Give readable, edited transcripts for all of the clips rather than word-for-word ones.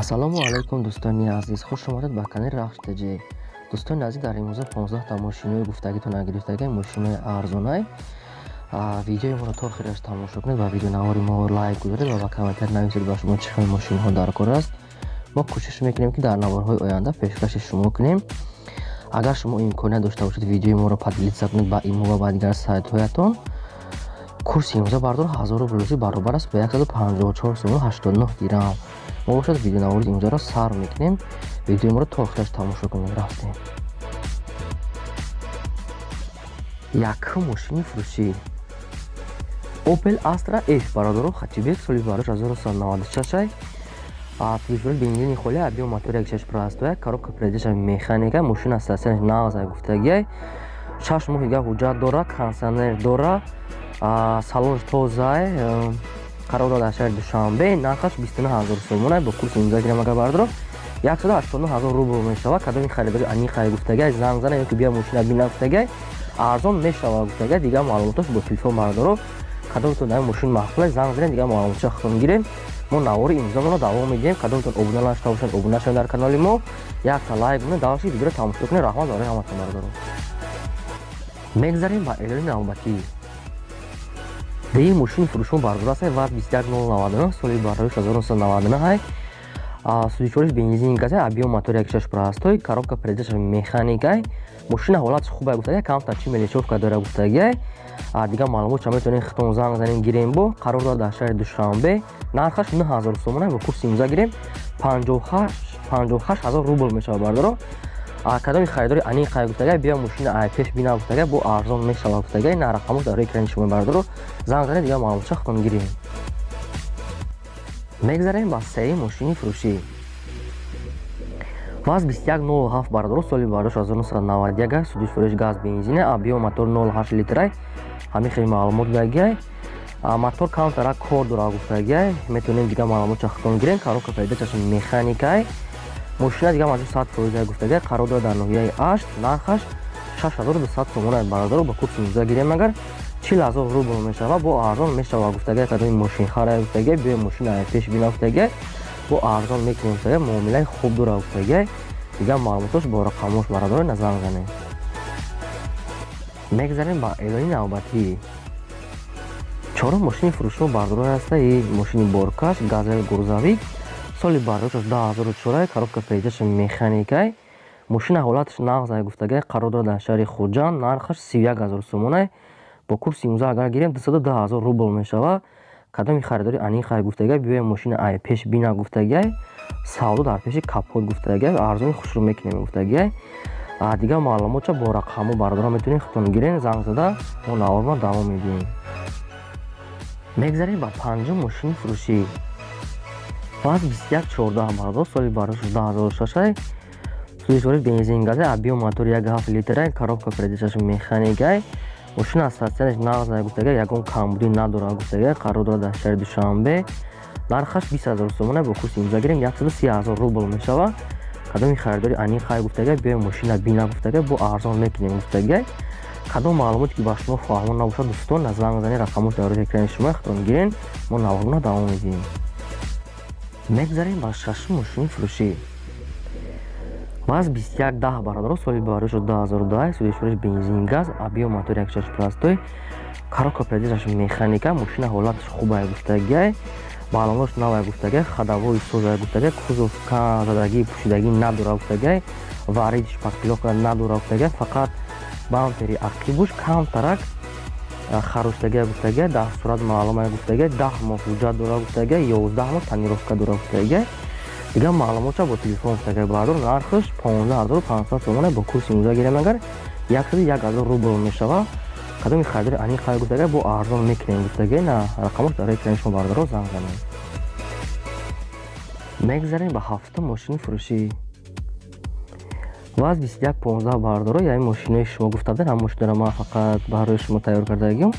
Ассалому алайкум, дӯстони азиз, хуш омадед ба канали Рахш ТЖ. Дӯстони азиз, дар имрӯза 15 та мошинои гуфтагитон гирифтагӣ, мошинои арзонай. Видеои моро то охираш тамошо кунед ва видеонавори мо лайк гузоред ва ба комментар нависед, ба шумо чӣ хел мошинҳо дар кор аст. Мо кӯшиш мекунем, ки дар наворҳои оянда пешкаши шумо кунем. Агар шумо имконият дошта бошед, видеои моро поделиться кунед ба имо ва ба дигар сайтҳоятон. Курси имрӯза, бардор, 1000 рубл русӣ баробар аст ба 154 сомон 89 дирам. Мо бошад, видеонавори имрӯзаро сар мекунем. Видеои моро то охираш тамошо кунед. Рафтем. Якум мошини фурӯшӣ Opel Astra F, бародаро, хэтчбек, соли барош 1996, фурӯшбори бензини холи, объём мотор 1.6 простой, коробка передач механика. Мошина состояние нағз гуфтагиай, 6 моҳ дига ҳуҷҷат дора, кондиционер дора, салонш тозай, қарор дорад дар шаҳри Душанбе. Нархаш 29 000 сомона, бо курси имзо гирам агар, бардоро, 189 000 рубл мешавад. Кадоми харидори аниқай гуфтагиай, занг зана ё ки бия мошина бина гуфтагиай, арзон мешавад гуфтагиай. Дигар маълумотош бо телефон, бардоро. Кадомтон дар мошин маъқулай, занг занед, дигар маълумотша худтон гирем. Мо навори имзомонро давом медиҳем. Кадомтон обуна нашуда бошанд, обуна шавед дар канали мо, якта лайк кунед, давши видеоро тамошо кунед. Раҳмат барои ҳаматон, бардоро. Мегзарем ба эълони навбатӣ. Деи мошини фурӯшон, бардор, аст ВАЗ 21099, соли барои 1999, сӯзишвориш бензин газай, объём мотор 1.6 простой, коробка передач механикай. Мошина ҳолатш хубай гуфтагиай, камтар чи мелочёвка дора гуфтагиай. Дигар маълумотша метавонед худтон занг занем, гирем. Бо қарор дорад дар шаҳри Душанбе. Нархаш 9000 сомона, бо курси имза гирем, 58 000 рубл мешавад, бардоро. Кадоми харидори аниқай гуфтагиай, бия мошина ай пеш бина гуфтагиай, бо арзон мешавад гуфтагиай. На рақамош дар рӯи экрани шумо, бардоро, занг занед, дигар маълумотша худтон гирем. Мегзарем ба сеюм мошини фурӯшӣ. ВАЗ 2107, бардоро, соли бардош 1991, сӯзишвориш газ бензина, объём мотор 0,8 литрай. Ҳамин хел маълумот дагиай, мотор камтарак кор дора гуфтагиай, метавонем дигар маълумотша худтон гирем. Коробка передачаш механикай. Мошина дигар маҷмӯъ 100% гуфтагиай. Қарор дорад дар ноҳияи Ашт. Нархаш 6200 сомона, бародаро, ба курси имзо гирем агар, 40 000 рубл мешавад, бо арзон мешавад гуфтагиай. Кадоми мошинхарай гуфтагиай, биё мошина пеш бина гуфтагиай, бо арзон мекунем гуфтагиай, муомилаи хуб дора гуфтагиай. Дигар маълумотош бо рақамош, бародаро, на занг занед. Мегзарем ба эълони навбатӣ. Чорум мошини фурӯшро, бардорои, ҳаста и мошини боркаш Газел грузовик, соли бардошташ 2004, коробка передача механикай. Мошина ҳолаташ нағзай гуфтагиай, қарор дорад дар шаҳри Хуҷанд. Нархаш 31 000 сомонай, бо курси имзо агар гирем, 210 000 рубл мешавад. Кадоми харидори аниқай гуфтагиай, биёя мошина ай пеш бина гуфтагиай, савдо дар пеши капот гуфтагиай, арзони хушрӯ мекунем гуфтагиай. Дигар маълумотша бо рақамҳо, бардора, метавонед худтон гирен занг зада. Мо наворро давом медиҳем. Мегзарем ба панҷум мошини фурӯшӣ. ВАЗ 2114, бардор, соли бардошташ 2006, сӯзишвориш бензин газай, объём мотор 1,7 литрай, коробка передачаш механикай. Мошина состоянияш нағзай гуфтагиай, ягон камбудӣ надорад гуфтагиай, қарор дорад дар шаҳри Душанбе. Нархаш 20 000 сомона, бо курси имзо гирем, 130 000 рубл мешавад. Кадоми харидори аниқай гуфтагиай, биё мошина бина гуфтагиай, бо арзон мекунем гуфтагиай. Кадом маълумоте ки ба шумо фаҳмон набошад, дӯстон, на занг занед, рақамош дар рӯи экрани шумо, худтон гирен. Мо наворро давом медиҳем. Мегзарем ба шашум мошини фурӯшӣ. ВАЗ 2110, бародаро, соли барои 2010, сӯзишвориш бензин газ, объём мотор 1.6 простой, коробка передачаш механика. Мошина ҳолаташ хубай гуфтагиай, баллонош навай гуфтагиай, ходовой созай гуфтагиай, кузов задагӣ, пӯшидагӣ надора гуфтагиай, варидиш шпаклёвка надора гуфтагиай, фақат бампери ақибуш камтарак хароштагиай гуфтагиай, дар сурат маълумай гуфтагиай. 10 моҳ ҳуҷҷат дора гуфтагиай, 11 моҳ тонировка дора гуфтагиай. Дигар маълумотша бо телефон гуфтагиай, бардор. Нархаш 15 500 сомона, бо курси имзо гирем агар, 101 000 рубл мешавад. Кадоми харидори аниқай гуфтагиай, бо арзон мекунем гуфтагиай. На рақамош дар экрани шумо, бардоро, занг занед. Мегзарем ба ҳафтум мошини фурӯшӣ. ВАЗ 2115, бардоро, яъне мошинои шумо гуфта будед, ҳам мошиноро ман фақат барои шумо тайёр кардагиам.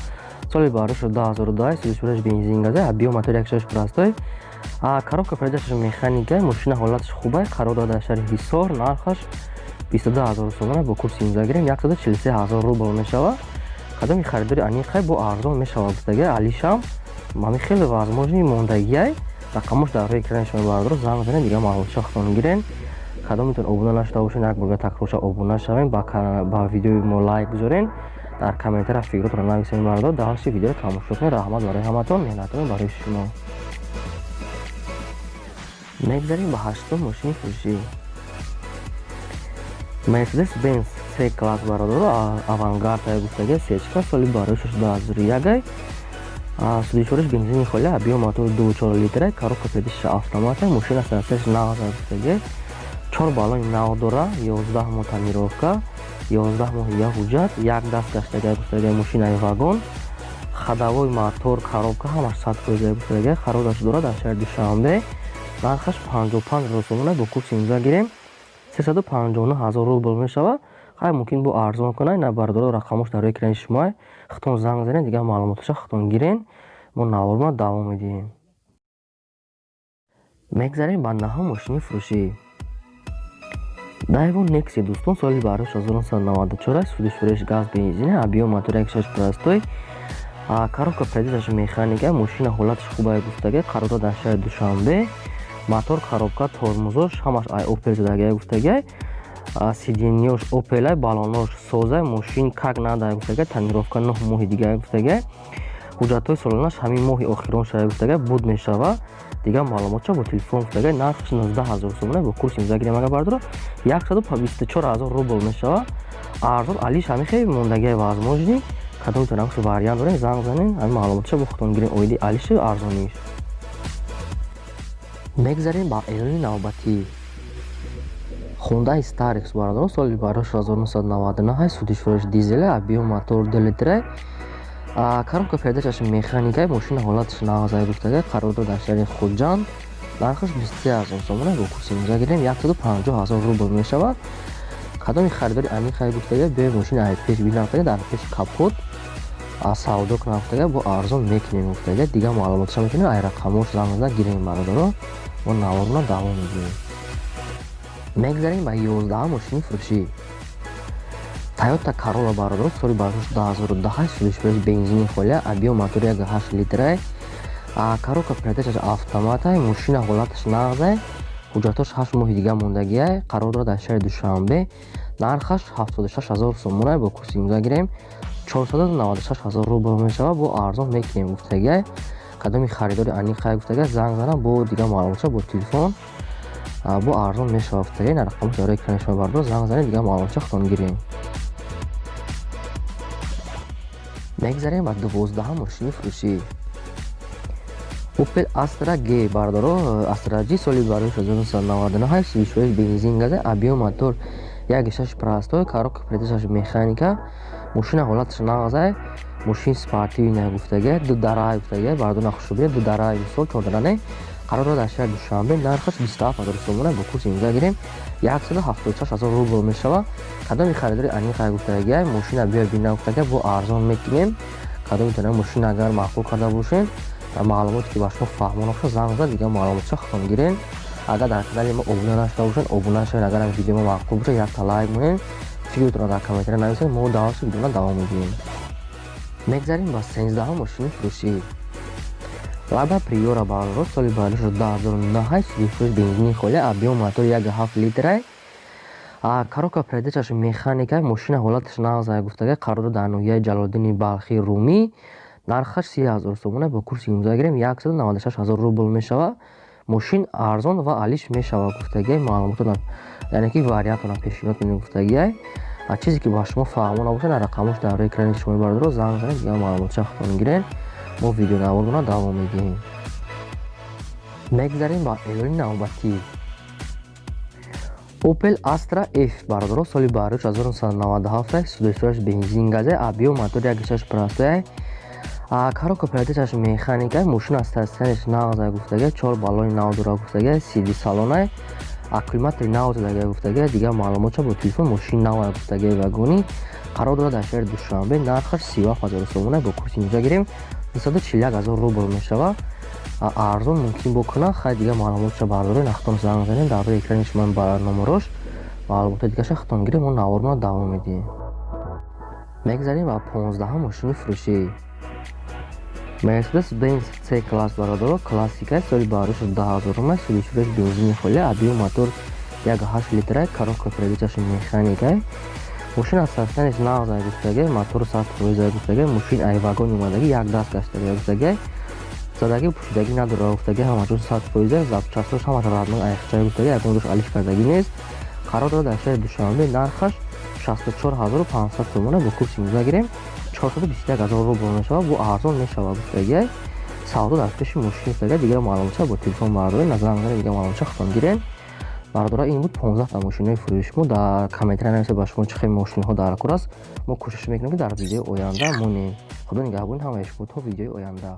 Соли бардошт 2010, сӯзишвориш бензин газай, объём мотор 1.6 простой, коробка передачаш механика. Мошина ҳолаташ хубай, қарор дорад дар шаҳри Ҳисор. Нархаш 22 000 сомона, бо курси имзо гирем, 143 000 рубл мешавад. Кадоми харидори аниқай, бо арзон мешавад гуфтагиай. Алишам ҳамин хеле возможный мондагиай. Рақамош дар рӯи экрани шумо, бародаро, занг занед, дигар маълумотша худтон гирен. Кадомитон обуна нашуда бошед, як борга такрорша обуна шавем, ба видеои мо лайк гузорен, дар комментария фикротонро нависем, бародаро. Дальше видеоро тамошо кунед. Раҳмат барои ҳаматон, меҳнатон барои шумо. Мегзарем ба ҳаштум мошини фурӯшӣ. Мерседес Бенз С класс, бародаро, Авангард гуфтага, сечка, соли барои 2001, сӯзишвориш бензини холӣ, объём мотор 2,4 литра, коробка передача автомата. Мошина сарсеш нағз гуфтага, чор баллони нав дора, 11 моҳ тонировка, 11 моҳ як ҳуҷҷат, як даст гаштага гуфтага. Мошинаи вагон, ходовой, мотор, коробка ҳамаш 100% гуфтага. Хародаш дорад дар шаҳри Душанбе. Нархаш 55 000 сомона, бо курси имрӯза гирем, 359 000 рубл мешавад. Хай, мумкин бо арзон кунад. На, бародаро, рақамош дар рӯи экрани шумо, худтон занг занед, дигар маълумоташа худтон гирен. Мо наворма давом медиҳем. Мегзарем ба наҳум мошини фурӯшӣ. Дайву Некси, дӯстон, соли барои 1994, сӯзишвориш газ бензин, объём мотор 1,6 простой, коробка передача механика. Мошина ҳолаташ хубае гуфтага, қарор дар шаҳри Душанбе. Мотор, коробка, тормозош ҳамаш ай Опел задагия гуфтага, сиденьёш Опелай, баллонош созай. Мошин как надо гуфтага, тонировка 9 моҳи дига гуфтага, ҳуҷҷатҳои солонаш ҳамин моҳи охирон шуда гуфтага, буд мешава. Дигар маълумотша бо телефон гуфтага. Нархаш 19 000 сомона, бо курси имрӯза гирем ага, бардоро, 124 000 рубл мешава. Арзон алиш ҳамин хел мондагиай возможный. Кадомтон аксу вариант дорем, занг занем, ҳамин маълумотша бо худтон гирем оиди алишу арзониш. Мегзарем ба эълони навбатӣ. Хондаи Старекс, бародарон, соли барои 1999, сӯзишвориш дизеля, объём мотор 2 литра, коробка передачаш механика. Мошина ҳолаташ нағзай гуфтага, қарор дар шаҳри Хуҷанд. Нархаш 23 000 сомона, бо курси имрӯза гирем, 150 000 рубл мешавад. Кадоми харидори аниқай гуфтага, биёй мошина ай пеш бина гуфтага, дар пеши капот савдо кунам гуфтага, бо арзон мекунем гуфтага. Дигар маълумоташа метавонем ай рақамош занг зада гирем. Бародаро, мо наворона давом медиҳем. Мегзарем ба 11-ам мошини фурӯшӣ. Тойота Королла, бародаро, соли барош 2010, сӯзишвориш бензини холия, объём мотор 1,8 литрай, коробка передачаш автоматай. Мошина ҳолаташ нағзай, ҳуҷҷатош 8 моҳи дига мондагиай, қарор дорад дар шаҳри Душанбе. Нархаш 76 000 сомона, бо курси имрӯза гирем, 496 000 рубл мешавад. Бо арзон мекунем гуфтагиай. Кадоми харидори аниқай гуфтагиай, занг занам, бо дигар маълумотша бо телефон бо арзон мешавад гуфтагиай. На, рақамош дар экрани шумо, бардор, занг занед, дигар маълумотша худтон гирем. Мегзарем ба 12-ам мошини фурӯшӣ. Опел Астра Г, бародаро, Астра G, соли барои 1999, сӯзишвориш бензин газа, объём мотор 1,6 простой, коробка передачаш механика. Мошина ҳолаташ нағзай, мошин спортивная гуфтага, ду дарай гуфтага, бардона, хушрӯ бинед, ду дарай, мисол чордара не. Қарор дорад дар шаҳри Душанбе. Нархаш 27 000 сомона, бо курси имрӯза гирем, 176 000 рубл мешавад. Кадоми харидори аниқай гуфтагиай, мошина биёй бина гуфтага, бо арзон мекунем. Кадомитон мошина агар маъқул карда бошед, маълумоте ки ба шумо фаҳмона бошад, занг зад, дигар маълумотша худтон гирен. Агар дар канали мо обуна нашуда бошед, обуна шавед. Агар видео мо маъқул бошад, якта лайк монед, фикртонро дар комментария нависед. Мо дальше видеона давом медиҳем. Мегзарем ба 13-ам мошини фурӯшӣ. Лада Приора, бародаро, соли барои 2009, сӯзишвориш бензини холия, объём мотор 1,7 литрай, коробка передачаш механика. Мошина ҳолаташ нағзай гуфтага, қарор дар ноҳияи Ҷалолиддини Балхӣ Румӣ. Нархаш 30 000 сомона, бо курси имрӯза гирем, 196 000 рубл мешавад. Мошин арзон ва алиш мешавад гуфтагиай. Маълумотона, яъне ки вариантона пешниҳод мекунем гуфтагиай. Чизе ки ба шумо фаҳмо набошад, дар рақамош дар рӯи экрани шумо, бародаро, занг занед, дигар маълумотша худтон гирен. Мо видеонаворона давом медиҳем. Мегзарем ба эълони навбатӣ. Опел Астра F, бародаро, соли барои 1997, сӯзишвориш бензин газа, объём мотор 1,6 простой, коробка передачаш механика. Мошина аз тасаниш нағзай гуфтага, чор баллони нав дора гуфтага, сиди салонай, аккумулятори нав задага гуфтага. Дигар маълумотша бо телефон. Мошин навай гуфтага, вагони, қарор дорад дар шаҳри Душанбе. Нархаш 37 000 сомона, бо курси имрӯза гирем, 241 000 рубл мешавад. Арзон мумкин бокунад. Хай, дигар маълумотша, бардоред, нахтон занг занед, дар рӯи экрани шумо ба номерош, маълумотҳои дигарша худтон гиред. Мо наворона давом медиҳем. Мегзарем ба 15-ам мошини фурӯшӣ. Мерседес Бенз С класс, бародаро, классика, соли баҳруши 2000, сӯзишвориш бензини холӣ, объём мотор 1,8 литра, коробка передачаш механика. Мошин аз сарфтаниш нағз гуфтагӣ, мотор 100% гуфтагӣ. Мошин ай вагони омадагӣ, як даст гаштагӣ гуфтагӣ, задагӣ пӯшидагӣ надорад гуфтагӣ, ҳамаҷо 100%, запчастош ҳамааш родной, айхча гуфтагӣ, ягон ҷош алиш кардагӣ нест. Қарор дорад дар шаҳри Душанбе, нархаш 64 500 сомона. Бо курси имрӯза гирем, 421 000 рубл мешавад, бо арзон мешавад гуфтагӣ. Савдо дар пеши мошин гуфтагӣ. Дигар маълумотча бо телефон бардоред, назар назаред, дигар маълумотча худтон гирен. Бародаро, ин буд 15та мошинҳои фурӯши мо. Дар комментария нависед, ба шумо чӣ хел мошинҳо дар кор аст. Мо кӯшиш мекунем, ки дар видеои оянда монем. Худо нигаҳбони ҳамаи шумо то видеои оянда.